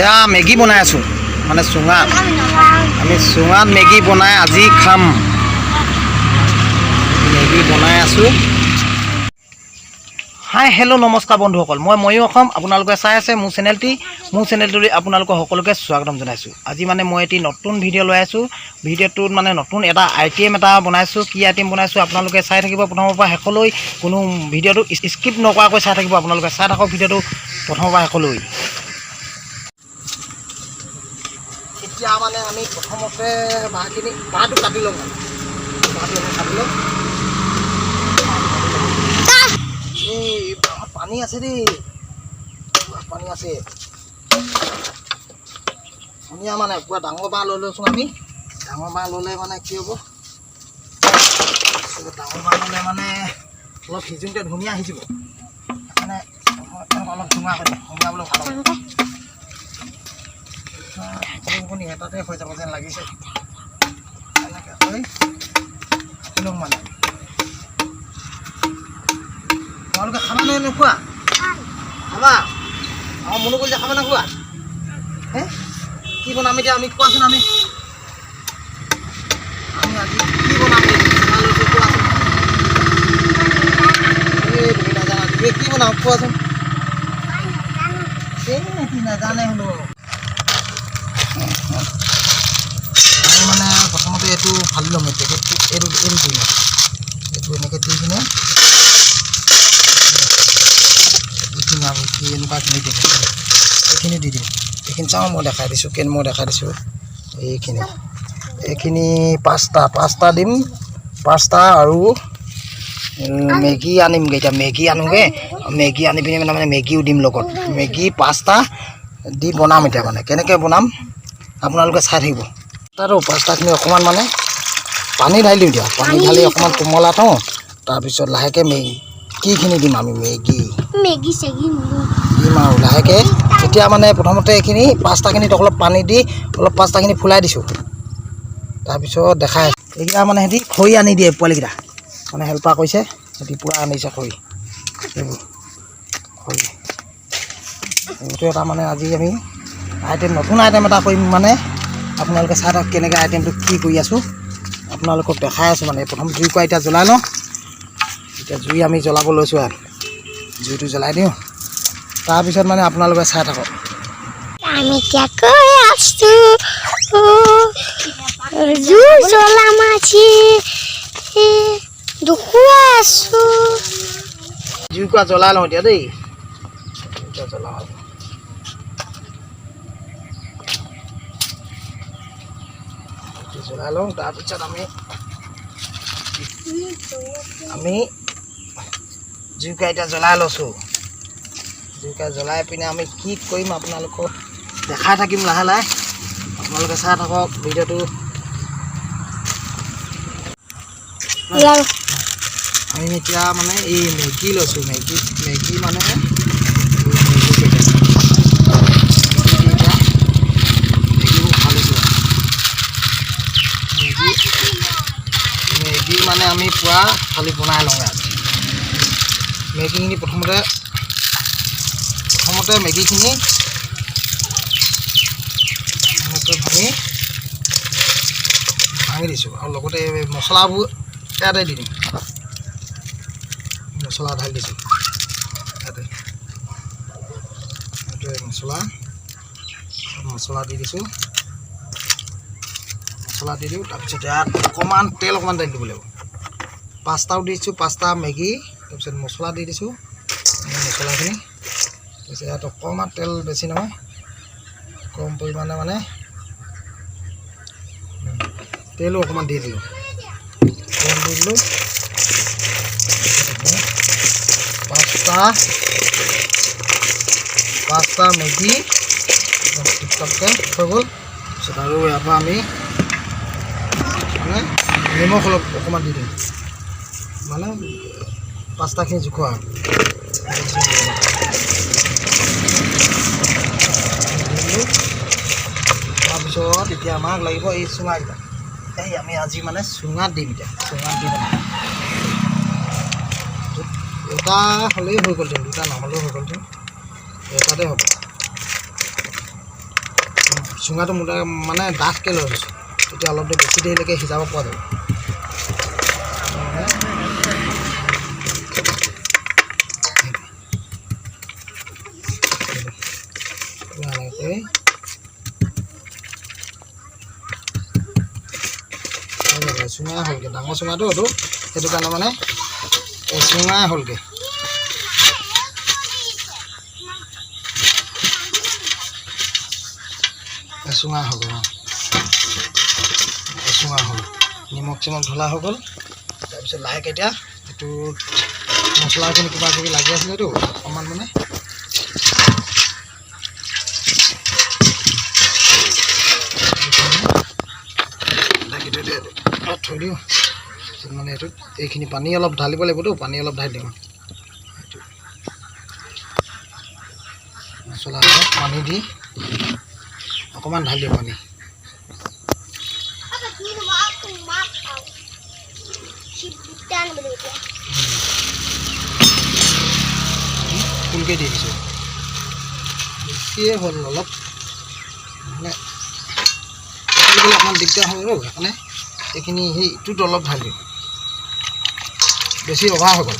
এয়া মেগী বনাই আছোঁ, মানে চুঙাত। আমি চুঙাত মেগী বনাই আজি খাম। মেগী বনাই আছোঁ। হাই, হেল্ল', নমস্কাৰ বন্ধুসকল। মই ময়ো অসম, আপোনালোকে চাই আছে মোৰ চেনেলটি। মোৰ চেনেলটোলৈ আপোনালোকক সকলোকে স্বাগতম জনাইছোঁ। আজি মানে মই এটি নতুন ভিডিঅ' লৈ আছোঁ। ভিডিঅ'টোত মানে নতুন এটা আইটেম এটা বনাইছোঁ। কি আইটেম বনাইছোঁ আপোনালোকে চাই থাকিব প্ৰথমৰ পৰা শেষলৈ। কোনো ভিডিঅ'টো স্কিপ নকৰাকৈ চাই থাকিব আপোনালোকে। চাই থাকক ভিডিঅ'টো প্ৰথমৰ পৰা শেষলৈ। এতিয়া মানে আমি প্ৰথমতে বাঁহখিনি, বাঁহটো কাটি ল'ম। মানে বাঁহটো আমি কাটি ল'ম। এই বাঁহত পানী আছে দেই, পুৰা পানী আছে, ধুনীয়া। মানে পুৰা ডাঙৰ বাঁহ লৈ লৈছোঁ আমি। ডাঙৰ বাঁহ ল'লে মানে কি হ'ব? ডাঙৰ বাঁহ ল'লে মানে অলপ সিজোঁতে ধুনীয়া সিজিব। সেইকাৰণে এনেকুৱা অলপ চুঙা কৰি সুমিয়াবলৈ ভাল হ'ব। অকণি এটাতে হৈ যাব যেন লাগিছে। এনেকৈ কৰি কাটি ল'ম। মানে তোমালোকে খাবা নে নোখোৱা? খাবা। আমাৰ মনো কৰিছে, খাবা নোখোৱা? হে, কি বনাম এতিয়া আমি, কোৱাচোন। আমি আমি আজি কি বনাম? চুঙা লৈছোঁ, কোৱাচোন। এই তুমি নাজানা? তুমি কি বনাম কোৱাচোন। এই কি নাজানে হ'লো। আমি মানে প্ৰথমতে এইটো ফালি ল'ম। এই পেকেটটো, এইটো এইটো দিম। এইটো এনেকৈ দি কিনে এইখিনি আমি কি এনেকুৱাখিনি দিম, এইখিনি দি দিম। এইখিনি চাওঁ, মই দেখাই দিছোঁ কেন, মই দেখাই দিছোঁ। এইখিনি এইখিনি পাঁচটা পাঁচটা দিম, পাঁচটা। আৰু মেগী আনিমগৈ এতিয়া। মেগী আনোগৈ। মেগী আনি পিনি মানে মেগীও দিম লগত। মেগী 5টা দি বনাম এতিয়া। মানে কেনেকৈ বনাম আপোনালোকে চাই থাকিব। তাতো পাঁচটাখিনি অকণমান মানে পানী ঢালি দিওঁ এতিয়া। পানী ঢালি অকণমান কোমলা থওঁ। তাৰপিছত লাহেকৈ মেগীখিনি দিম আমি, মেগী। মেগী চেগী। দিম আৰু লাহেকৈ। এতিয়া মানে প্ৰথমতে এইখিনি পাঁচটাখিনিত অলপ পানী দি অলপ পাঁচটাখিনি ফুলাই দিছোঁ। তাৰপিছত দেখাই আছোঁ। এইকেইটা মানে সিহঁতি খৰি আনি দিয়ে, পোৱালিকেইটা মানে হেল্পাৰ কৰিছে। সিহঁতি পূৰা আনিছে খৰি, এইবোৰ খৰি। এইটো এটা মানে আজি আমি আইটেম, নতুন আইটেম এটা কৰিম। মানে আপোনালোকে চাই থাকক কেনেকৈ আইটেমটো কি কৰি আছোঁ, আপোনালোকক দেখাই আছোঁ। মানে প্ৰথম জুই কোৱা এতিয়া জ্বলাই লওঁ। এতিয়া জুই আমি জ্বলাব লৈছোঁ আৰু জুইটো জ্বলাই দিওঁ। তাৰপিছত মানে আপোনালোকে চাই থাকক। আমি এতিয়া কৈ আছো, জুই জ্বলাম আজি, দেখুৱাই আছো। জুইকুৰা জ্বলাই লওঁ এতিয়া দেই। এতিয়া জ্বলাওঁ। জ্বলাই লওঁ, তাৰপিছত আমি আমি জুইকুৰা এতিয়া জ্বলাই লৈছোঁ। জুইকুৰা জ্বলাই পিনে আমি কি কৰিম আপোনালোকক দেখাই থাকিম লাহে লাহে। আপোনালোকে চাই থাকক ভিডিঅ'টো। আমি এতিয়া মানে এই মেগী লৈছোঁ। মেগী মেগী মানে মেগী পেকেট, মেগী। মেগীবোৰ ফালিছোঁ। মেগী মেগী মানে আমি পূৰা ফালি বনাই লওঁ ইয়াত মেগীখিনি। প্ৰথমতে প্ৰথমতে মেগীখিনি এনেকৈ ভাঙি ভাঙি দিছোঁ আৰু লগতে এই মছলাবোৰ ইয়াতে দি দিম। মছলা ঢালি দিছোঁ ইয়াতে। এইটোৱে মছলা, মছলা দি দিছোঁ। মছলা দি দিওঁ। তাৰপিছত ইয়াত অকণমান তেল অকণমান ঢালি দিব লাগিব। পাঁচটাও দিছোঁ, 5টা মেগী। তাৰপিছত মছলা দি দিছোঁ, মছলাখিনি। তাৰপিছত ইয়াত অকণমান তেল, বেছি নহয়, কম পৰিমাণে। মানে তেলো অকণমান দি দিলোঁ, তেল দি দিলোঁ। 5টা 5টা মেগী একদম টিপটপকৈ হৈ গ'ল। তাৰপিছত আৰু ইয়াৰ পৰা আমি মানে নিমখ অলপ অকণমান দি দিম। মানে পাঁচটাখিনি জোখোৱা আৰু দিলোঁ। তাৰপিছত এতিয়া আমাক লাগিব এই চুঙাকেইটা। এই আমি আজি মানে চুঙাত দিম এতিয়া। চুঙাত দিম। এটা হ'লেই হৈ গ'ল দিম, দুটা নহ'লেও হৈ গ'ল দিম, এটাতে হ'ব। চুঙাটো মোটা মানে ডাঠকৈ লৈ লৈছোঁ, তেতিয়া অলপ দেৰি বেছি দেৰিলৈকে সিজাব পৰা যাব। এনেকৈ চুঙা হ'লগৈ, ডাঙৰ চুঙাটো এইটো, সেইটো কাৰণে মানে চুঙা হ'লগৈ। চুঙা হৈ গ'ল, চুঙা হ'ল, নিমখ চিমখ ঢলা হৈ গ'ল। তাৰপিছত লাহেকৈ এতিয়া এইটোত মছলাখিনি কিবা কিবি লাগি আছিলেতো অকণমান মানে থৈ দিওঁ। তাৰপিছত মানে এইটোত এইখিনি পানী অলপ ঢালিব লাগিবতো, পানী অলপ ঢালি দিওঁ। মছলা অলপ পানী দি অকণমান ঢালি দিওঁ পানী। ফুলকৈ দি দিছোঁ, বেছিয়ে হ'ল অলপ, মানে অকণমান দিগদাৰ হ'ল আৰু সেইকাৰণে এইখিনি সেইটোত অলপ ঢালি দিওঁ, বেছি অভাৰ হৈ গ'ল।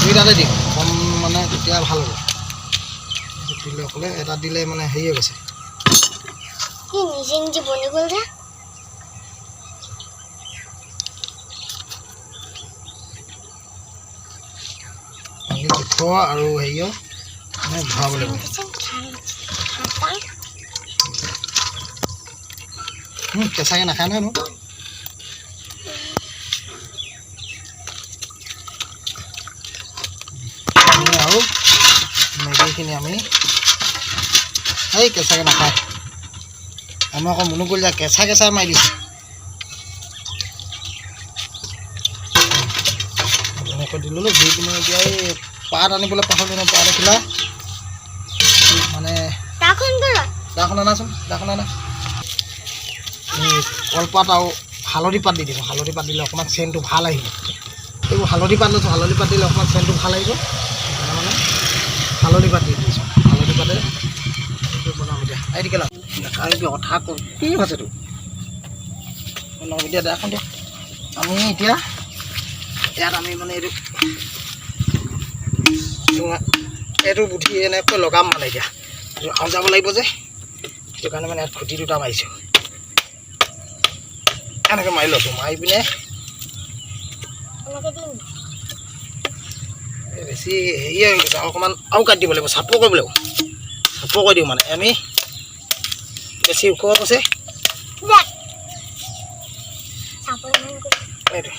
দুইটাতে দিওঁ কম, মানে তেতিয়া ভাল হ'ব। দিলে অকলে এটা দিলে মানে হেৰি হৈ গৈছে। নিজে নিজে বনি গ'ল যে। পানী জোখ আৰু হেৰিও মানে ভৰাব লাগিব। কেঁচাকৈ নাখায় নহয়। আৰু মেগীখিনি আমি এই কেঁচাকৈ নাখায়, আমাৰ আকৌ মনো যায় কেঁচা কেঁচা মাৰি দিছোঁ। এনেকৈ দিলোঁ দি পিনে এতিয়া এই পাত আনিবলৈ পাহৰিলোঁ নহয়, পাত এখিলা মানে দাখন আনাচোন, দাখন আনা। এই কলপাত আৰু হালধি পাত দি দিছোঁ। হালধি পাত দিলে অকণমান চেণ্টটো ভাল আহিব। এইবোৰ হালধি পাত লৈছোঁ, হালধি পাত দিলে অকণমান চেণ্টটো ভাল আহিব, সেইকাৰণে মানে হালধি পাত দি দিছোঁ। হালধি পাতে বনাম এতিয়া। এই কথা কি হৈছে তোৰ এতিয়া দাখন দিয়া। আমি এতিয়া ইয়াত আমি মানে এইটো চুঙা এইটো বুদ্ধি এনেকৈ লগাম, মানে এতিয়া আওজাব লাগিব যে, সেইটো কাৰণে মানে ইয়াত খুঁটি দুটা মাৰিছোঁ। এনেকৈ মাৰি লৈছোঁ, মাৰি পিনে বেছি হেৰিয়ে হৈ গৈছে, অকণমান আৰু কাটি দিব লাগিব, চাপৰ কৰিব লাগিব। চাপৰ কৰি দিওঁ মানে আমি বেছি ওখ গৈছে। এইটো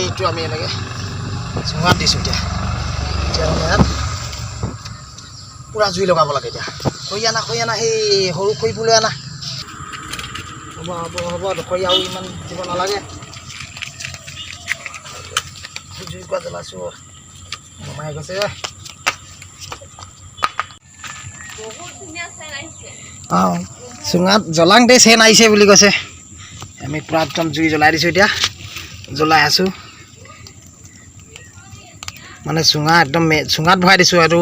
এইটো আমি এনেকৈ চুঙাত দিছোঁ। এতিয়া এতিয়া মানে ইয়াত পূৰা জুই লগাব লাগে। এতিয়া খৰি আনা, খৰি আনা, সেই সৰু খৰিবোৰ লৈ আনা। হ'ব হ'ব হ'ব, খৰি আৰু ইমান দিব নালাগে। জুই কোৱা জ্বলাইছোঁ, নমাই গৈছে। অঁ, চুঙাত জ্বলাওঁতে চেন আহিছে বুলি কৈছে। আমি পূৰা একদম জুই জ্বলাই দিছোঁ, এতিয়া জ্বলাই আছোঁ। মানে চুঙা একদম চুঙাত ভৰাই দিছোঁ। আৰু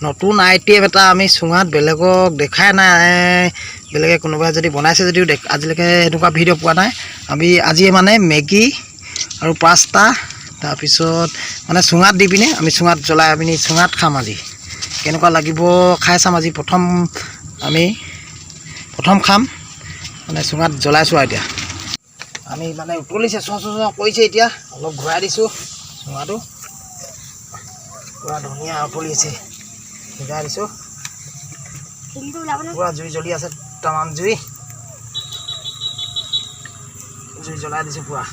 নতুন আইটেম এটা আমি চুঙাত বেলেগক দেখাই নাই, বেলেগে কোনোবাই যদি বনাইছে যদিও আজিলৈকে এনেকুৱা ভিডিঅ' পোৱা নাই। আমি আজি মানে মেগী আৰু পাস্তা, তাৰপিছত মানে চুঙাত দি পিনে আমি চুঙাত জ্বলাই পিনি চুঙাত খাম। আজি কেনেকুৱা লাগিব খাই চাম। আজি প্ৰথম আমি প্ৰথম খাম, মানে চুঙাত জ্বলাইছোঁ। আৰু এতিয়া আমি মানে উতলিছে, চ চ কৰিছে। এতিয়া অলপ ঘূৰাই দিছোঁ চুঙাটো, পূৰা ধুনীয়া উতলিছে। সিজাই দিছোঁ, পূৰা জুই জ্বলি আছে, তামাম জুই জুই জ্বলাই দিছোঁ পূৰা।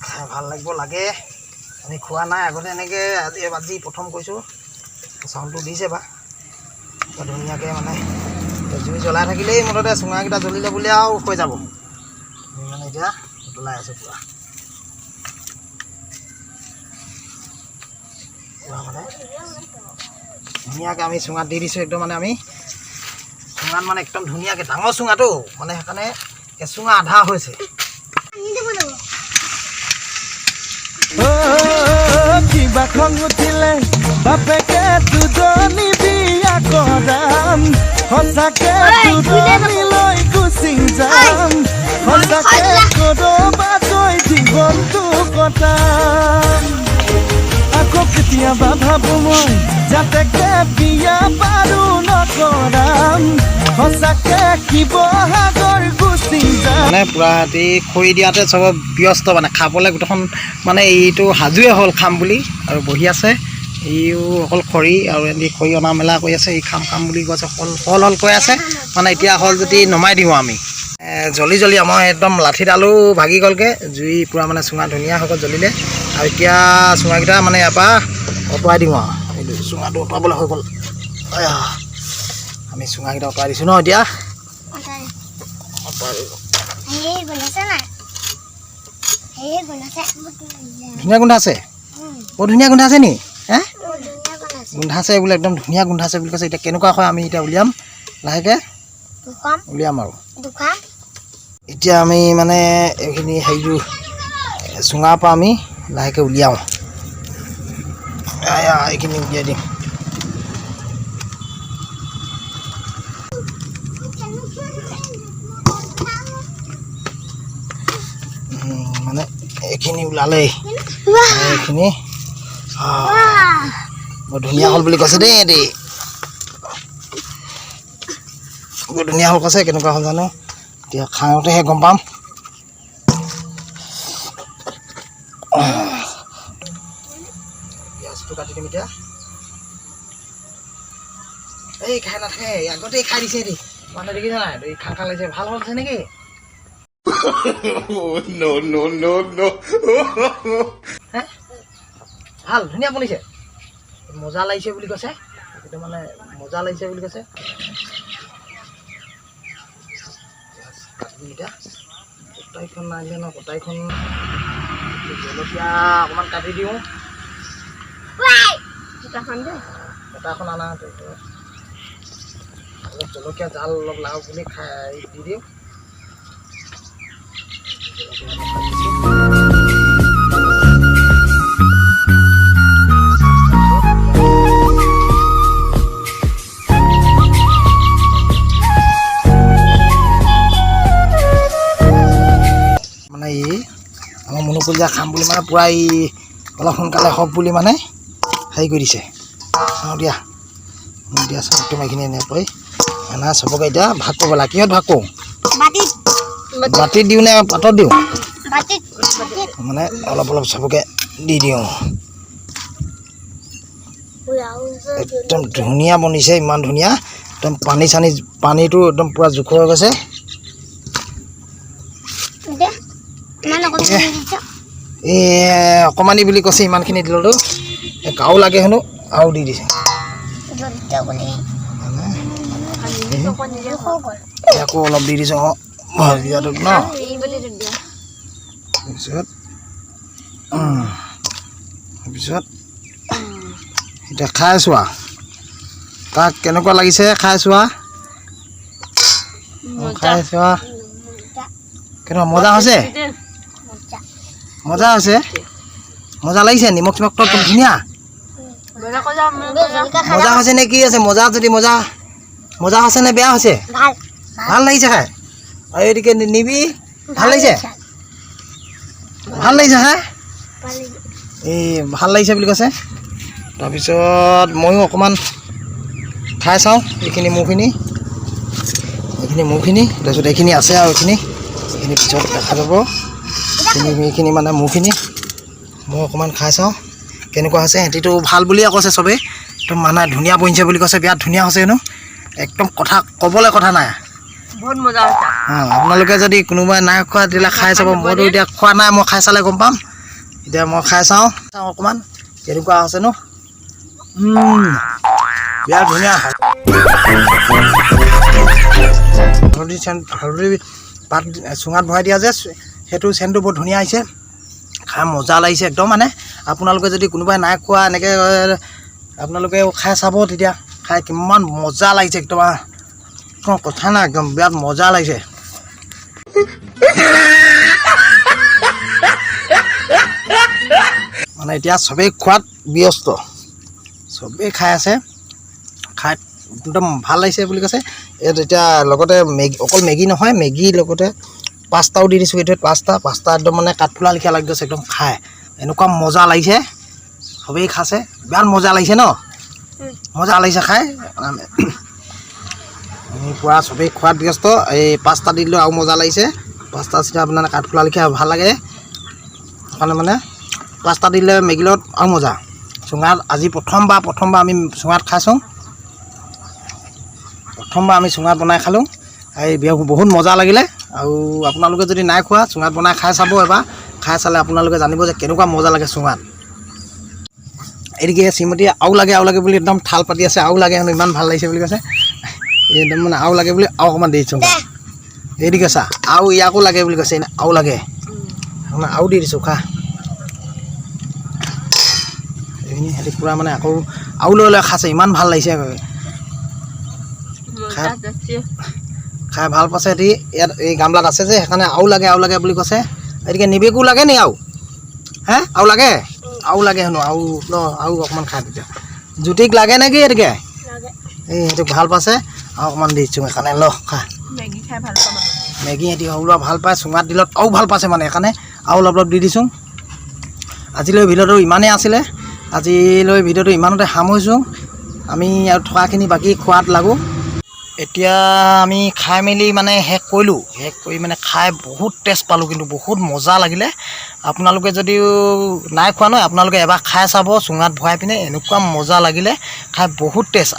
খাই ভাল লাগিব লাগে। আমি খোৱা নাই আগতে এনেকৈ, আজি আজি প্ৰথম কৰিছোঁ। চাউলটো দিছে বা ধুনীয়াকৈ, মানে জুই জ্বলাই থাকিলেই মুঠতে চুঙাকেইটা জ্বলিলে বুলি আৰু হৈ যাব। আমি মানে এতিয়া উতলাই আছোঁ পূৰা পূৰা, মানে ধুনীয়াকৈ আমি চুঙাত দি দিছোঁ একদম। মানে আমি চুঙাত মানে একদম ধুনীয়াকৈ, ডাঙৰ চুঙাটো মানে, সেইকাৰণে এচুঙা আধা হৈছে। কিবা খং উঠিলে বাপেকে দুজনী বিয়া কৰাম, সঁচাকে দুজনীলৈ গুচি যাম, সঁচাকে কৰবাত গৈ জীৱনটো কটাম। আকৌ কেতিয়াবা ভাবো মই যাতেকে বিয়া বাৰু নকৰাম, সঁচাকে শিৱসাগৰ গুচি যাম। মানে পূৰা ৰাতি খৰি দিয়াতে চব ব্যস্ত, মানে খাবলৈ গোটেইখন মানে এইটো সাজুৱে হ'ল খাম বুলি আৰু বহি আছে। ইও অকল খৰি আৰু এহেঁতি খৰি অনা মেলা কৰি আছে। ই খাম খাম বুলি কৈছে, হল হল হল কৈ আছে। মানে এতিয়া হ'ল যদি নমাই দিওঁ আমি। জ্বলি জ্বলি আমাৰ একদম লাঠিডালো ভাগি গ'লগৈ। জুই পূৰা মানে চুঙা ধুনীয়া হৈ গ'ল, জ্বলিলে। আৰু এতিয়া চুঙাকেইটা মানে ইয়াৰ পৰা অঁতৰাই দিওঁ আৰু এইটো চুঙাটো অঁতৰাবলৈ হৈ গ'ল। আয়া, আমি চুঙাকেইটা অঁতৰাই দিছোঁ ন এতিয়া অঁতৰাই দিছোঁ। সেই গোন্ধাইছে নাই? সেই গোন্ধাইছে। ধুনীয়া গোন্ধ আছে, বৰ ধুনীয়া গোন্ধ আছে নি? হে, ধুনীয়া গোন্ধাইছে। গোন্ধাইছে বোলে, একদম ধুনীয়া গোন্ধাইছে বুলি কৈছে। এতিয়া কেনেকুৱা হয় আমি এতিয়া উলিয়াম, লাহেকৈ দুখাম উলিয়াম আৰু দুখাম। এতিয়া আমি মানে এইখিনি হেৰিটো চুঙাৰ পৰা আমি লাহেকৈ উলিয়াওঁ। আয়া, এইখিনি উলিয়াই দিম। মানে এইখিনি ওলালেই, এইখিনি বৰ ধুনীয়া হ'ল বুলি কৈছে দেই দেই, বৰ ধুনীয়া হ'ল কৈছে। কেনেকুৱা হ'ল জানো, এতিয়া খাওঁতেহে গম পাম। পিঁয়াজটো কাটি দিম এতিয়া। এই খাই নাথাকে, আগতেই খাই দিছে দেই। মানুহ দেখিছে নাই, এই খাং খাং লাগিছে। ভাল হৈছে নেকি? No, no, no, no. হে, ভাল ধুনীয়া বনিছে, মজা লাগিছে বুলি কৈছে। এইটো মানে মজা লাগিছে বুলি কৈছে। পিঁয়াজ কাটি দিম এতিয়া। কটাৰীখন নানিলে ন, কটাৰীখন। জলকীয়া অকণমান কাটি দিওঁ। কটাখন আনা। অলপ জলকীয়া জাল অলপ লাগক বুলি খাই দি দিওঁ। জলকীয়া অলপ কাটি দিছোঁ। মানে ই আমাৰ মনু কলিজা খাম বুলি মানে পূৰা ই অলপ সোনকালে হওক বুলি মানে হেৰি কৰি দিছে। চাওঁ দিয়া, মোক দিয়া চাওঁ, একদম এইখিনি এনেকৈ এনা চবকে এতিয়া ভাগ কৰিব লাগে। কিহত ভাগ কৰোঁ? বাতিত। বাতিত দিওঁ নে পাতত দিওঁ? বাতিত, বাতিত। মানে অলপ অলপ চবকে দি দিওঁ। একদম ধুনীয়া বনিছে, ইমান ধুনীয়া, একদম পানী চানী পানীটো একদম পূৰা জোখৰ হৈ গৈছে। দে, ইমান অকণমান দিছ। এই অকণমানি বুলি কৈছে, ইমানখিনি দিলতো গাও লাগে হেনো, আৰু দি দিছে। জলকীয়া গ'লে মানে হৈ গ'ল। আকৌ অলপ দি দিছোঁ। অঁ, ভাজিয়াটোক ন তাৰপিছত, তাৰপিছত এতিয়া খাই চোৱা, তাক কেনেকুৱা লাগিছে খাই চোৱা। অঁ, খাই চোৱা কেনেকুৱা মজা হৈছে, মজা হৈছে, মজা লাগিছে। নিমখ চিমখটো একদম ধুনীয়া। মজা হৈছে নে কি আছে? মজা যদি মজা মজা হৈছে নে বেয়া হৈছে? ভাল। ভাল লাগিছে খাই। আৰু এইদিকে নিবি, ভাল লাগিছে, ভাল লাগিছে খাই। এই ভাল লাগিছে বুলি কৈছে। তাৰপিছত ময়ো অকণমান খাই চাওঁ। এইখিনি মোৰখিনি, এইখিনি মোৰখিনি, তাৰপিছত এইখিনি আছে আৰু এইখিনি, এইখিনি পিছত দেখা যাব। এইখিনি, এইখিনি মানে মোৰখিনি, মই অকণমান খাই চাওঁ কেনেকুৱা হৈছে। সিহঁতিতো ভাল বুলিয়ে কৈছে চবেই, একদম মানে ধুনীয়া বনিছে বুলি কৈছে, বিৰাট ধুনীয়া হৈছে হেনো, একদম কথা ক'বলৈ কথা নাই। বহুত মজা হৈছে। অঁ, আপোনালোকে যদি কোনোবাই নাই খোৱা তেতিয়াহ'লে খাই চাব। মইতো এতিয়া খোৱা নাই, মই খাই চালে গম পাম। এতিয়া মই খাই চাওঁ চাওঁ অকণমান কেনেকুৱা আছেনো। বিৰাট ধুনীয়া। হালধি চেণ্ট, হালধি পাত চুঙাত ভৰাই দিয়া যে, সেইটো চেণ্টটো বৰ ধুনীয়া আহিছে। খাই মজা লাগিছে একদম। মানে আপোনালোকে যদি কোনোবাই নাই খোৱা এনেকৈ, আপোনালোকে খাই চাব তেতিয়া খাই কিমান মজা লাগিছে একদম। কোনো কথা নাই, একদম বিৰাট মজা লাগিছে। মানে এতিয়া চবেই খোৱাত ব্যস্ত, চবেই খাই আছে, খাই একদম ভাল লাগিছে বুলি কৈছে। ইয়াত এতিয়া লগতে মেগী, অকল মেগী নহয়, মেগীৰ লগতে পাস্তাও দি দিছোঁ। এইটোত পাস্তা পাস্তা একদম মানে কাঠফুলা লেখীয়া লাগি গৈছে একদম। খাই এনেকুৱা মজা লাগিছে, চবেই খাইছে, বিৰাট মজা লাগিছে ন? মজা লাগিছে খাই। আমি পূৰা চবেই খোৱাত ব্যস্ত। এই পাস্তা দি দিলোঁ আৰু মজা লাগিছে। পাস্তা চিধা আপোনাৰ কাঠফুলা লেখীয়া ভাল লাগে, সেইকাৰণে মানে পাস্তা দিলে মেগীৰ লগত আৰু মজা। চুঙাত আজি প্ৰথমবাৰ আমি চুঙাত খাইছোঁ, প্ৰথমবাৰ আমি চুঙাত বনাই খালোঁ। এই বহুত মজা লাগিলে। আৰু আপোনালোকে যদি নাই খোৱা, চুঙাত বনাই খাই চাব এবাৰ। খাই চালে আপোনালোকে জানিব যে কেনেকুৱা মজা লাগে চুঙাত। এইদিকে শ্ৰীমতী আৰু লাগে আৰু লাগে বুলি একদম থাল পাতি আছে, আৰু লাগে হেনো, ইমান ভাল লাগিছে বুলি কৈছে। একদম মানে আৰু লাগে বুলি আৰু অকণমান দি দিছোঁ। এইদিকে চা, আৰু ইয়াকো লাগে বুলি কৈছে, আৰু লাগে, আৰু দি দিছোঁ, খা। এইখিনি সিহঁতি পূৰা মানে আকৌ আৰু লৈ লৈ খাইছে, ইমান ভাল লাগিছে খাই, খাই ভাল পাইছে সিহঁতি। ইয়াত এই গামলাত আছে যে, সেইকাৰণে আৰু লাগে আৰু লাগে বুলি কৈছে। গতিকে নিবেকো লাগে নি আৰু? হে, আৰু লাগে, আৰু লাগে হেনো, আৰু ল, আৰু অকণমান খাই। তেতিয়া জ্যোতিক লাগে নেকি? এতিকে এই সেইটোক ভাল পাইছে, আৰু অকণমান দি দিছোঁ সেইকাৰণে, ল খা। মেগী খাই ভাল পাওঁ। মেগী সিহঁতি সৰু ল'ৰা ভাল পায়, চুঙাত দিলত আৰু ভাল পাইছে মানে, সেইকাৰণে আৰু অলপ অলপ দি দিছোঁ। আজিলৈ ভিডিঅ'টো ইমানেই আছিলে, আজিলৈ ভিডিঅ'টো ইমানতে সামৰিছোঁ। আমি আৰু থকাখিনি বাকী খোৱাত লাগোঁ। এতিয়া আমি খাই মেলি মানে শেষ কৰিলোঁ। শেষ কৰি মানে খাই বহুত টেষ্ট পালোঁ, কিন্তু বহুত মজা লাগিলে। আপোনালোকে যদিও নাই খোৱা নহয়, আপোনালোকে এবাৰ খাই চাব চুঙাত ভৰাই পিনে, এনেকুৱা মজা লাগিলে খাই, বহুত টেষ্ট।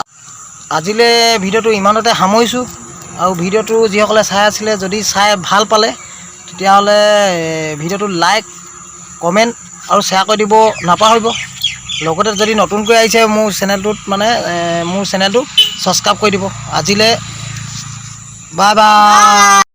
আজিলৈ ভিডিঅ'টো ইমানতে সামৰিছোঁ। আৰু ভিডিঅ'টো যিসকলে চাই আছিলে, যদি চাই ভাল পালে তেতিয়াহ'লে ভিডিঅ'টো লাইক, কমেণ্ট আৰু শ্বেয়াৰ কৰি দিব নাপাহৰিব। লগতে যদি নতুনকৈ আহিছে মোৰ চেনেলটোত, মানে মোৰ চেনেলটো ছাবস্ক্ৰাইব কৰি দিব। আজিলৈ বাই বাই।